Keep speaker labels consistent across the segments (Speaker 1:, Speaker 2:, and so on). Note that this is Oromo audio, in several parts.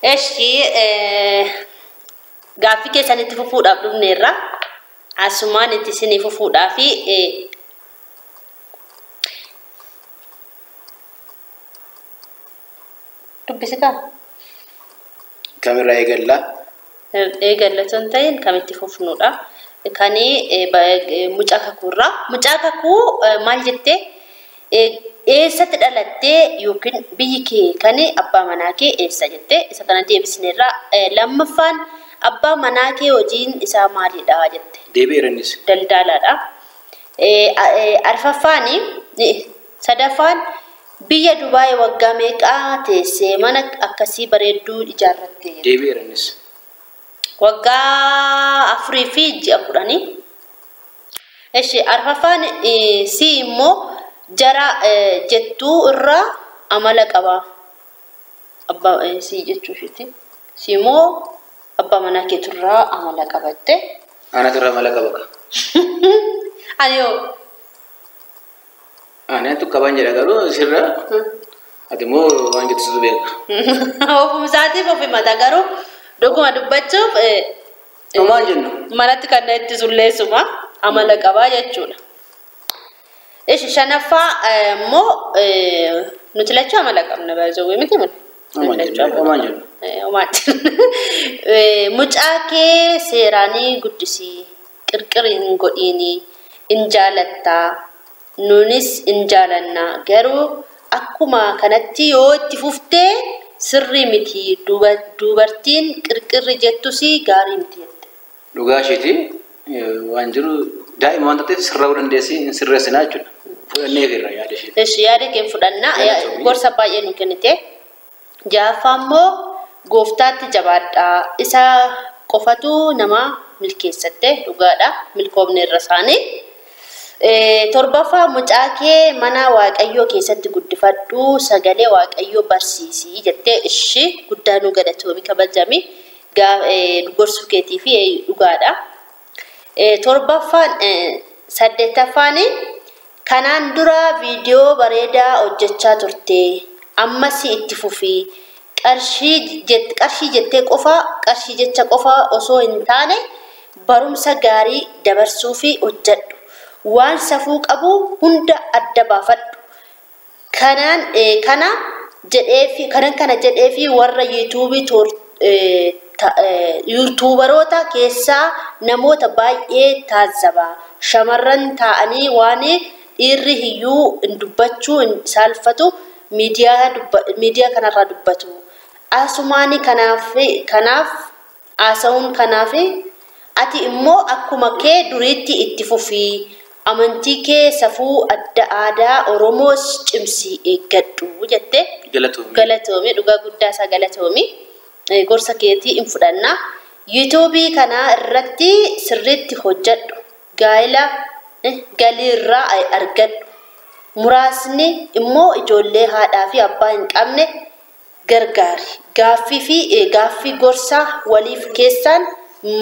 Speaker 1: Eshi gaaffii keessanitti fufuudhaaf dhufneerra. Asumaan itti isinii fufuudhaaf dubbisitaa?
Speaker 2: Kamirraa eegallaa?
Speaker 1: Eegalla osoo hin ta'in kamitti fufnudha. Kani mucaa kakuurraa. Mucaa kakuu maal jettee eessatti dhalattee yookiin biyyi kee kan abbaa manaa kee eessa jettee isa kana deebisneerra. Lammaffaan abbaa manaa kee hojiin isaa maalidha jette.
Speaker 2: Deebi'eera innis.
Speaker 1: Daldalaadha. Arfaffaan sadaffaan biyya Dubaay waggaa meeqaa teessee mana akkasii bareedduu ijaarratte.
Speaker 2: Deebi'eera innis.
Speaker 1: Waggaa 4 fi ji'a 10. Eshi arfaffaan si immoo jara jettuu irraa amala qaba. Abbaa si jechuu isheeti. Si immoo abbaa manaa keeturraa amala qabatte.
Speaker 2: Anatu irraa amala qaba.
Speaker 1: Ani hoo?
Speaker 2: Anatu qaban jedha garuu sirra. Ati immoo waan jettu situ beeka.
Speaker 1: Ofuma isaatiif of himata garuu dhuguma dubbachuuf
Speaker 2: Homaan jennu.
Speaker 1: Manatti kan na ittisu leessuma amala qabaa jechuudha. Ishi shanaffaa immoo nuti lachuu amala qabna baay'ee miti miti.
Speaker 2: Homaan jennu. Homaan jennu.
Speaker 1: Homaan jennu. Mucaa kee seeraanii guddisii qirqiri hin godhiinii hin jaalattaa nunis hin jaalannaa garuu akkuma kanatti yoo itti fuftee sirrii miti dubartiin qirqirri jettus gaarii miti jette.
Speaker 2: Dhugaa isheeti waan jiru daa'ima waan taateef sirraa'uu dandeessi hin sirreessinaa jechuudha. Fudhannee irra yaada isheeti.
Speaker 1: Eshi yaada kee fudhannaa gorsa baay'ee nu kennite. Ja'affaa immoo gooftaatti jabaadhaa isa qofatu nama milkeessatte dhugaadha milkoomne irra isaanii. Torbaffaa mucaa kee mana Waaqayyoo keessatti guddifadhu sagalee Waaqayyoo barsiisii jettee ishii guddaa nu galatoomi kabajami gorsuu keetii fi dhugaadha. Torbaffaan saddeettaffaan kanaan dura viidiyoo bareedaa hojjechaa turte ammas itti fufii qarshii jettee qofa qarshii jecha qofa osoo hin taane barumsa gaarii dabarsuu fi hojjedhu. Waan safuu qabu hunda adda baafadhu. Kana jedhee fi warra yuutuubaroota keessaa namoota baay'ee taajjaba. Shamarran taa'anii waan dhiirri hiyyuu hin dubbachuu hin saalfatu miidiyaa kanarraa dubbatu. Asumaani kanaaf haasa'uun kanaaf ati immoo akkuma kee duriitti itti fufii. Amantii kee safuu adda aadaa Oromoos cimsii eeggadhu jette.
Speaker 2: Galatoomi.
Speaker 1: Galatoomi dhugaa guddaa isaa galatoomi. Gorsa keetii hin fudhanna. Yuutuubii kana irratti sirriitti hojjedhu. Gaa'ela galiirraa argadhu. Muraasni immoo ijoollee haadhaa fi abbaa hin qabne gargaari. Gaaffii gorsaa waliif keessaan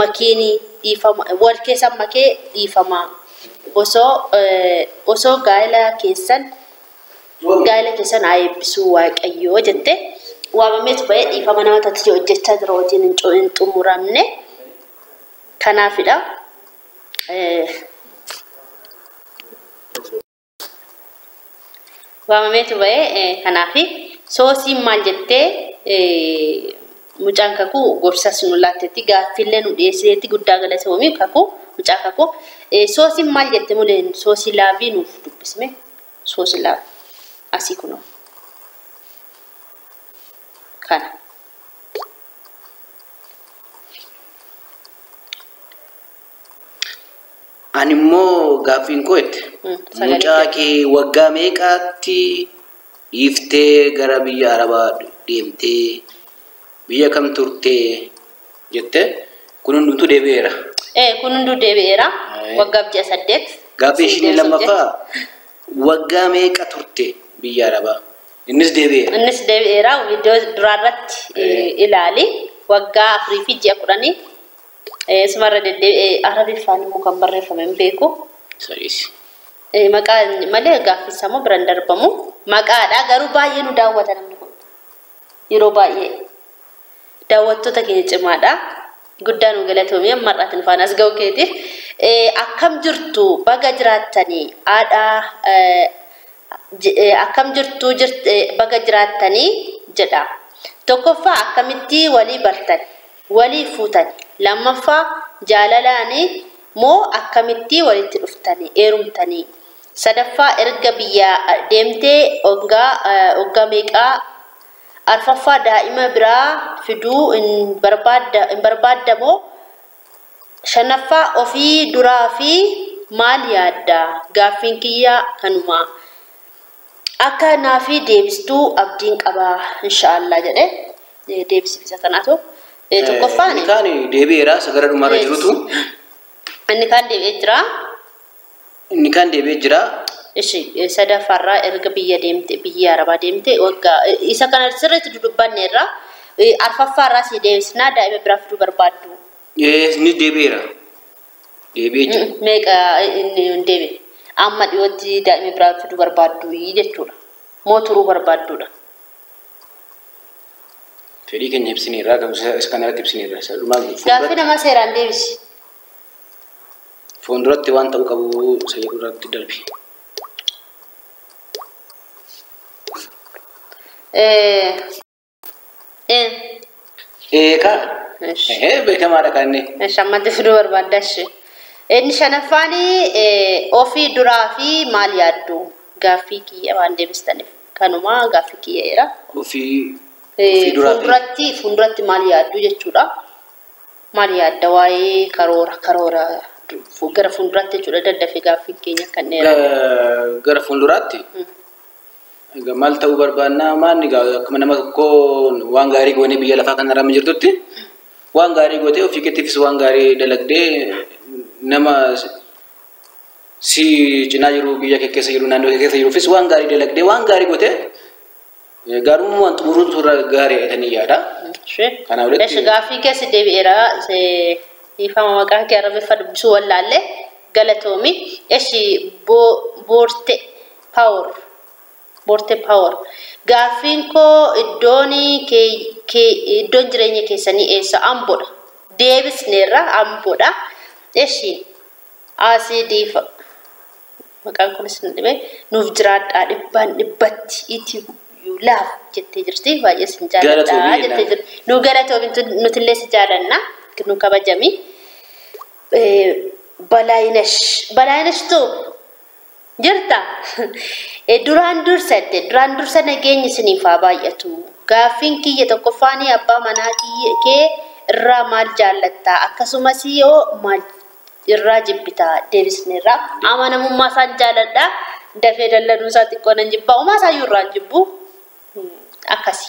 Speaker 1: makiinii dhiifama wal keessaan makee dhiifama. Osoo gaa'ela keessan haa eebbisuu Waaqayyoo jette waamameetu ba'ee dhiifama nama taatee hojjechaa jira hojiin hin xumuramne kanaafidha. Waamameetu ba'ee kanaafi soosiin maal jettee mucaan kakuu gorsas nu laattetti gaaffiillee nu dhiyeessiteetti guddaa galatoomi kakuu mucaa kakuu. Soosiin maal jette muleen soosii laavii nuuf dubbisme soosii laavii asii kunoo kana.
Speaker 2: Ani immoo gaaffiin koo jette mucaa kee waggaa meeqaatti dhiiftee gara biyya Arabaa deemtee biyya kam turtee jette kun hundumtuu deebi'eera.
Speaker 1: Kun hunduu deebi'eera. Waggaa ji'a 8.
Speaker 2: Gaaffii ishii lammaffaa waggaa meeqa turte biyya Arabaa? Innis deebi'eera.
Speaker 1: Innis deebi'eera. Viidiyoo duraarratti ilaali. Waggaa 4 fi ji'a 10. Sumarra deddeebi'ee Arabiffaan immoo kan barreeffame hin beeku.
Speaker 2: Sadiis.
Speaker 1: Maqaa malee gaaffiin isaa immoo biraan darbamu. Maqaadha garuu baay'ee nu daawwata namni kun. Yeroo baay'ee. Daawwattoota keenya cimaadha. Guddaa nu galatoomii amma har'aatiin faana as ga'u keetiif. Akkam jirtu baga jiraattanii haadha akkam jirtu baga jiraattanii jedha. Tokkoffaa akkamitti walii bartan walii fuutan lammaffaa jaalalaanii moo akkamitti walitti dhuftanii heerumtanii sadaffaa erga biyya deemtee waggaa meeqaa arfaffaa daa'ima biraa fiduu hin barbaaddamoo shanaffaa ofii duraa fi maal yaadda gaaffiin kiyya kanuma akka naafi deebistuu abdiin qaba inshaallah jedhe deebisiisa kanaatu tokkoffaan
Speaker 2: Inni kaan deebi'eera sagara dhumarra jirutu.
Speaker 1: Inni kaan deebi'ee jira.
Speaker 2: Inni kaan deebi'ee jira.
Speaker 1: Ishi sadaffaarraa erga biyya deemte biyya Arabaa deemte waggaa isa kana sirriitti dudubbanneerra arfaffaarraa si deebisnaa daa'ima biraa fiduu barbaaddu.
Speaker 2: Inni deebi'eera. Deebi'ee jira.
Speaker 1: Meeqa inni hin deebi'e? Amma dhiyootti daa'ima biraa fiduu barbaaddu jechuudha. Moo turuu barbaadduudha.
Speaker 2: Fedhii keenya ibsineerra isa kanarratti ibsineerra.
Speaker 1: Gaaffii nama seeraan deebisi.
Speaker 2: Fuulduratti waan ta'uu qabu isa jedhu irratti darbi. Eekaa. Beekamaadha kan inni.
Speaker 1: Shammatti fiduu barbaadda ishee. Inni shanaffaan ofii duraa fi maal yaaddu gaaffii kiyya waan deebistaniif kanuma gaaffii kiyya jira.
Speaker 2: Ofii duraa
Speaker 1: fuulduratti maal yaaddu jechuudha. Maal yaadda waa'ee karoora gara fuulduratti jechuudha daddafee gaaffiin keenya kan dheeraa.
Speaker 2: Gara fuulduraatti maal ta'uu barbaannaa maanni akkuma nama tokkoo waan gaarii goonee biyya lafaa kanarra jirtutti waan gaarii gootee ofii keettiifis waan gaarii dalagdee nama si cinaa jiru biyya kee keessa jiru naannoo kee keessa jiruufis waan gaarii dalagdee waan gaarii gootee gaarummaan xumuruun suuraa gaarii jedhanii yaada.
Speaker 1: Kanaaf walitti. Gaaffii keessa deebi'eera. Ifama maqaa kee arrabeffa dubbisuu wallaallee galatoomi. Eshi boorte power. Boorte power. Gaaffiin koo iddoon jireenya keessanii eessa? Amboodha. Deebisneerra amboodha. Eshi asiidii maqaan kunis hin dhibe nuuf jiraadhaa dhibbaan dhibbatti itti laaf jettee jirti baay'ee sin jaalladha jettee jirti. Nu galatoomi nutillee si jaalanna nu kabajami. Balaayinesh tu jirta. Duraan dursa nageenyi isiniif haa baay'atu. Gaaffiin kiyya tokkoffaan abbaa manaa kee irraa maal jaallattaa akkasumas yoo maal irraa jibbitaa deebisneerra amanamummaa isaan jaaladha dafee dallanuu isaa xiqqoo nan jibbaa uumaa isaa iyyuu irraa hin jibbu akkasi.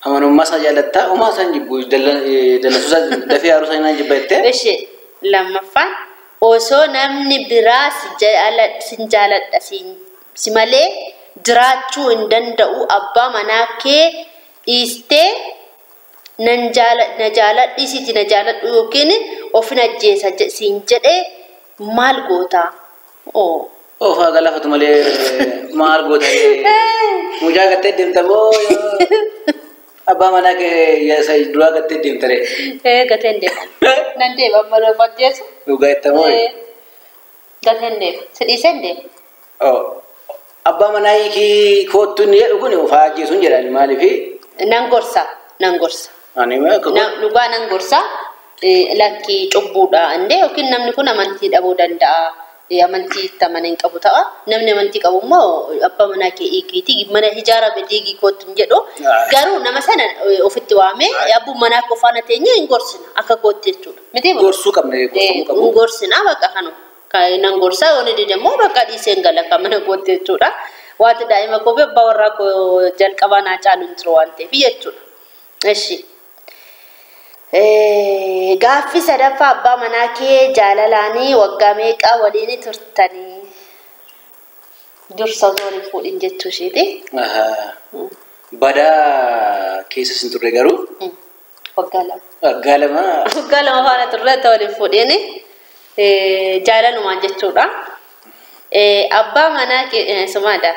Speaker 2: Amanamummaa isaa jaallattaa uumaa isaa hin jibbu dallanuu isaa dafee haaruu isaa hin jibba jettee.
Speaker 1: Ishee lammaffaan osoo namni biraa sin jaaladha si malee jiraachuu hin danda'u abbaa manaa kee dhiistee na jaaladhiisiti na jaaladhu yookiin ofin ajjeesa siin jedhee maal goota?
Speaker 2: Oofaa galaafatu malee maal goota? Mucaa gattee deemta moo abbaa manaa kee duraa gattee deemta ree?
Speaker 1: Gattee hin deeman. Nan deema amma of ajjeesu.
Speaker 2: Dhugaa jetta moo?
Speaker 1: Gattee hin deema. Si dhiisee hin deema.
Speaker 2: Abbaa manaa hiikii koottu inni jedhu kun ofaa ajjeesuun jedhani maaliifi?
Speaker 1: Nan gorsa. Nan gorsa. Dhugaa nan gorsa lakkii cubbuudha indee yookiin namni kun amantii dhabuu danda'a. Amantii itti amane hin qabu ta'a. Namni amantii qabu immoo abbaa manaa kee hiikiiti mana ijaarame diigii kootu hin jedhu. Garuu nama sana ofitti waamee abbuu manaa koo faana teenyee hin gorsina akka kootti jechuudha. Miti
Speaker 2: gorsuu qabna gorsamuu qabu.
Speaker 1: Hin gorsina bakka kanuma. Nan gorsaa yoo inni dide immoo bakka dhiisee hin gala kan mana kootti jechuudha. Wanti daa'ima koo fi abbaa warraa koo jalqabaa naa caalu hin jiru waan ta'eef jechuudha. Eshi. Gaaffii sadaffaa abbaa manaa kee jaalalaanii waggaa meeqa waliin turtanii? Dursa osoo waliin fuudhin jechuu isheeti.
Speaker 2: Badaa keessa sin turre garuu?
Speaker 1: Waggaa lama.
Speaker 2: Waggaa lama.
Speaker 1: Waggaa lama faana turre ta'e waliin fuudhin jaalalumaan jechuudha. Abbaa manaa kee sumaadha.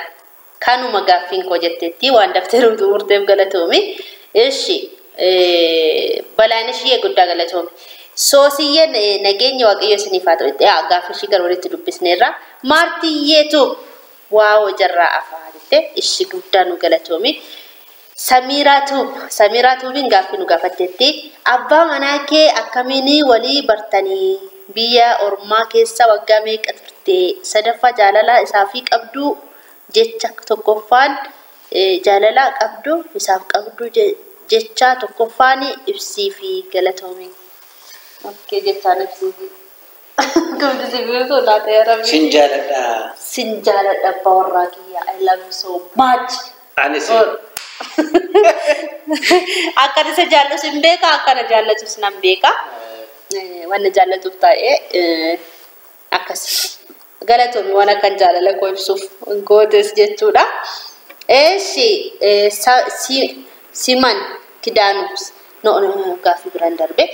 Speaker 1: Kanuma gaaffiin koo jetteetti waan daftee murteef galatoomi. Ishi balaan ishee guddaa galatoomi. Soosiyyeen nageenya waaqayyo isiniif haa ta'u gaaffii ishii gara walitti dubbisneerra. Maartiyyeetu waa'oo jarraa afaa jettee ishii guddaa nu galatoomi. Samiiraa Tuubiin gaaffii nu gaafatteetti. Abbaa manaa kee akkamiin walii bartanii biyya ormaa keessa waggaa meeqa turte? Sadaffaa jaalala isaafii qabdu jecha tokkoffaan jaalala qabdu isaaf qabdu jecha tokkoffaan ibsii fi galatoomi. Okkee jechaan ibsii fi.
Speaker 2: Sin jaaladha.
Speaker 1: Sin jaaladha abbaa warraa kiyya. I love you so much.
Speaker 2: Anis.
Speaker 1: Akkana isa jaallatu hin beeka akkana jaallatus nan beeka. Wanna jaallatuuf taa'ee akkas galatoomi waan akkan jaalala koo ibsuuf gootes jechuudha. Eeshi Siman Kidaanuu no gaaffii biraan darbe.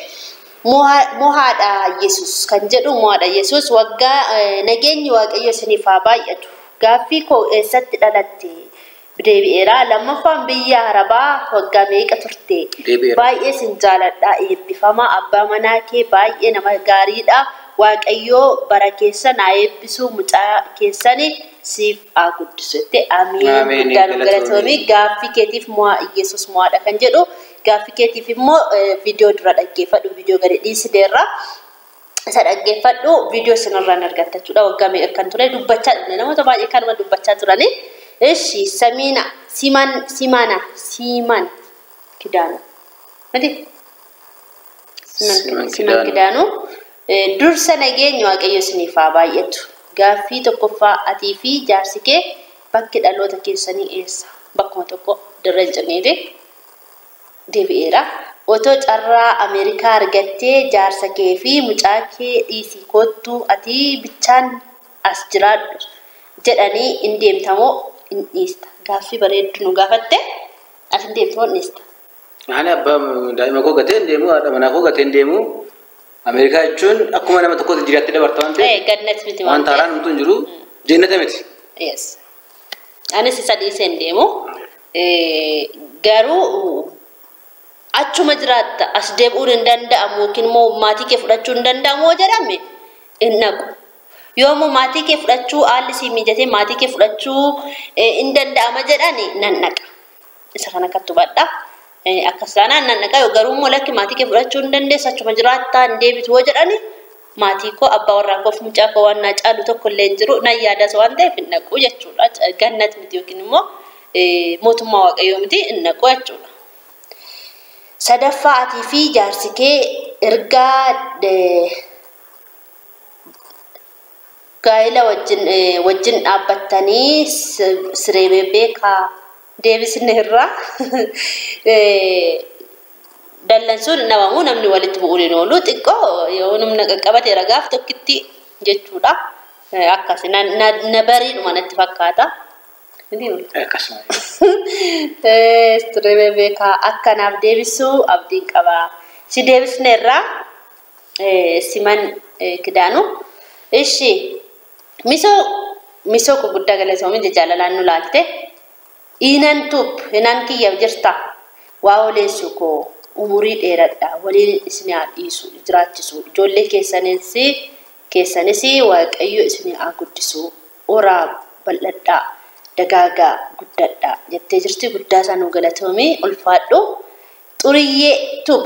Speaker 1: Mohaadha Yesuus kan jedhu mohaadha Yesuus waggaa nageenyi waaqayyo isiniif haa baay'atu. Gaaffii koo eessatti dhalatte? Deebi'eera. Lammaffaan biyya Arabaa waggaa meeqa turte? Baay'ee sin jaaladha. Eebbifamaa abbaa manaa kee baay'ee nama gaariidha. Waaqayyoo bara keessa naa eebbisuu mucaa keessani siif haa guddisu jettee amiin guddaa nu galatoomi. Gaaffii keetiif mo'aa Yesuus mo'aadha kan jedhu gaaffii keetiif immoo viidiyoo dura dhaggeeffadhu viidiyoo gadi dhiisideerra. Isa dhaggeeffadhu viidiyoo sinirraan argatta jechuudha. Waggaa meeqa kan ture dubbachaa dhufne namoota baay'ee kanuma dubbachaa turani. Ishi Samiina Siman Simana Siman Kidaanuu miti Siman Kidaanuu dursa nageenya waaqayyo isiniif haa baay'atu. Gaaffii tokkoffaa atii fi jaarsi kee bakki dhaloota keessanii eessa? Bakkuma tokko dirree hin cinneeti deebi'eera. Otoo carraa Ameerikaa argattee jaarsa kee fi mucaa kee dhiisii kottuu atii bichaan as jiraadhu jedhanii hin deemtamoo hin dhiista? Gaaffii bareeddu nu gaafatte as hin deemtamoo hin dhiista?
Speaker 2: Ani abbaa daa'ima koo gatee hin deemu, haadha manaa koo gatee hin deemu. Ameerikaa jechuun akkuma nama tokkootti jiraatti dabarta waan ta'eef.
Speaker 1: Gannat miti
Speaker 2: waan taaraan homtuu hin jiru jannata miti.
Speaker 1: Yes. Anis isa dhiisee hin deemu. Garuu achuma jiraatta as deebi'uun hin danda'amu yookiin immoo maatii kee fudhachuu hin danda'amu yoo jedhame hin dhaqu. Yoommoo maatii kee fudhachuu haalli sii mijatee maatii kee fudhachuu hin danda'ama jedhani nan dhaqa. Isa kana akkatti hubadha. Akkas taanaan nan dhaqa garuu immoo lakki maatii kee fudhachuu hin dandeessu achuma jiraattaa hin deebitu yoo jedhani maatii koo abbaa warraa koof mucaa koo waan naa caalu tokko illee hin jiru nan yaadas waan ta'eef hin dhaqu jechuudha. Gannat miti yookiin immoo mootummaa waaqayyoo miti hin dhaqu jechuudha. Sadaffaa atii fi jaarsi kee ergaa gaa'ela wajjin dhaabbattanii siree beekaa deebisne irraa dallansuun dhabamu namni walitti bu'uun hin oolu xiqqoo yoo namni qaqqabateera gaaf tokkitti jechuudha. Akkas na bariidhuma natti fakkaata.
Speaker 2: Akkasuma.
Speaker 1: Siree beekaa akkanaaf deebisuu abdiin qaba. Si deebisne irraa Siman Kidaanuu. Ishi misoo koo guddaa galatoomi jaalalaan nu laalte. Inan tuub inaan kiyyaaf jirta. Waa oleessu koo umurii dheeradha. Waliin isin haa dhiisu jiraachisu. Ijoollee keessanis waaqayyo isin haa guddisu. Oraa bal'adhaa dagaagaa guddadhaa jettee jirti. Guddaa isaa nu galatoomi ulfaadhu. Xuriyyee tuub.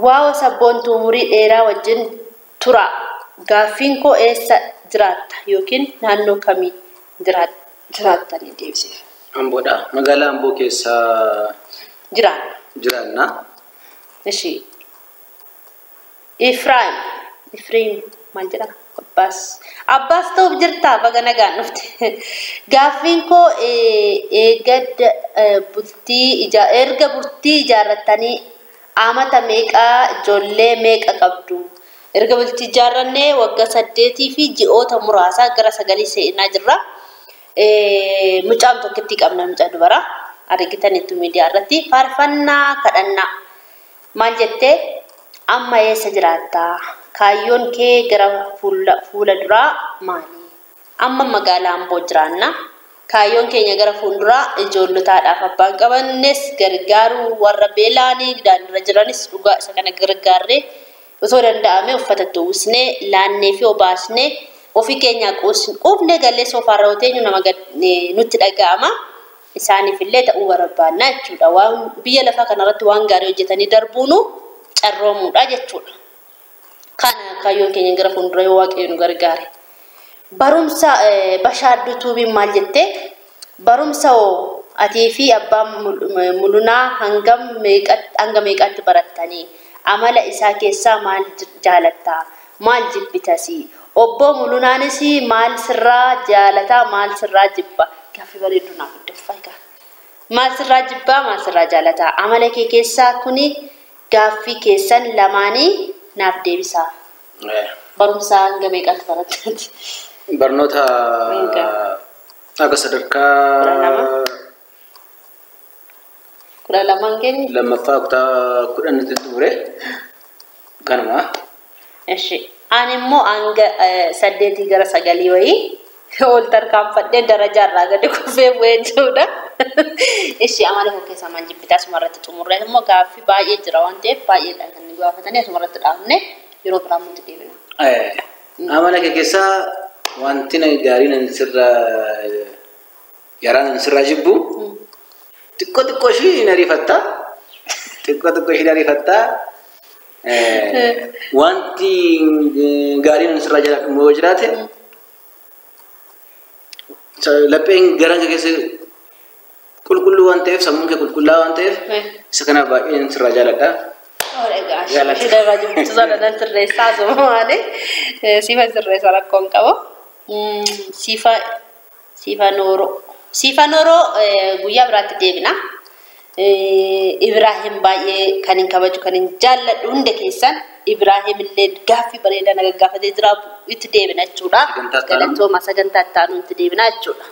Speaker 1: Waa'oo sabboontuu umurii dheeraa wajjin tura. Gaaffiin koo eessa jiraatta yookiin naannoo kamii jiraattanii deebisiif?
Speaker 2: Amboodha. Magaalaa Amboo keessa
Speaker 1: jiraanna.
Speaker 2: Jiraanna.
Speaker 1: Ishi. Ifraim maal jedhama? Abbaas. Abbaas ta'uuf jirtaa baga nagaan dhufte. Gaaffiin koo erga bultii ijaarrattanii amata meeqaa ijoollee meeqa qabdu? Erga bultii ijaarrannee waggaa 8 fi ji'oota muraasaa gara 9 seenaa jirra. Mucaan tokkotti qabna mucaa dubara argitanitti miidiyaa irratti faarfannaa kadhannaa maal jettee amma eessa jiraatta? Kaayyoon kee gara fuula duraa maali? Amma magaalaa Amboo jiraanna. Kaayyoon keenya gara fuulduraa ijoollotaadhaaf abbaan qabannes gargaaruu warra beelaanii daandiirra jiranis dhugaa isa kana gargaarree osoo danda'ame uffata itti uwwisnee laannee fi obaasnee ofii keenyaa quufnee gallee soofaarra yoo teenyu nama nutti dhaga'ama. Isaaniif illee ta'uu barbaanna jechuudha. Waan biyya lafaa kanarratti waan gaarii hojjetanii darbuunu carroomuudha jechuudha. Kana kaayyoon keenya gara fuuldura yoo waaqayyo nu gargaare. Barumsa Bashaadduu Tuubiin maal jettee? Barumsa hoo atii fi abbaan Mulunaa hanga meeqatti barattanii? Amala isaa keessaa maal jaalattaa? Maal jibbitasii? Obbo Mulunaanis maal sirraa jaalataa? Maal sirraa jibba? Gaaffii bareedduu naaf hordofaa. Maal sirraa jibbaa? Maal sirraa jaalataa? Amala kee keessaa kuni gaaffii keessan lamaanii naaf deebisaa. Barumsa hanga meeqatti barattanii?
Speaker 2: Barnoota akka sadarkaa
Speaker 1: 12 keenya?
Speaker 2: Lammaffaa kutaa 10tti xumure. Kanuma.
Speaker 1: Eshi. Ani immoo hanga 8 gara 9 wayii ol tarkaanfadhee darajaa irraa gadi kufee bu'ee jechuudha. Eshi amala koo keessaa maal jibbitaa asumarratti xumurre immoo gaaffii baay'ee jira waan ta'eef baay'eedhaan kan nu gaafatanii asumarratti dhaabne yeroo biraa nuti deebina.
Speaker 2: Amala kee keessaa wanti gaarii nan sirraa yaraan nan sirraa jibbu xiqqoo xiqqoo ishii hin ariifattaa. Xiqqoo xiqqoo ishii hin ariifattaa. Wanti gaariin nan sirraa jaalladhu immoo yoo jiraate lapheen garaan kee keessa qulqulluu waan ta'eef sammuun kee qulqullaa'aa waan ta'eef isa kanaaf baay'een sirraa jaalladha.
Speaker 1: Ishee jibbitu sana nan sirreessaa asumaani sifa sirreessa rakkoon qabu. Sifa Nooroo. Sifa Nooroo guyyaa biraatti deebina. Ibraahim baay'ee kan hin kabaju kan hin jaalladhu hunda keessan Ibraahim illee gaaffii bareedaa na gaggaafatee jira itti deebina jechuudha. Galatooma sagantaa itti aanu itti deebina jechuudha.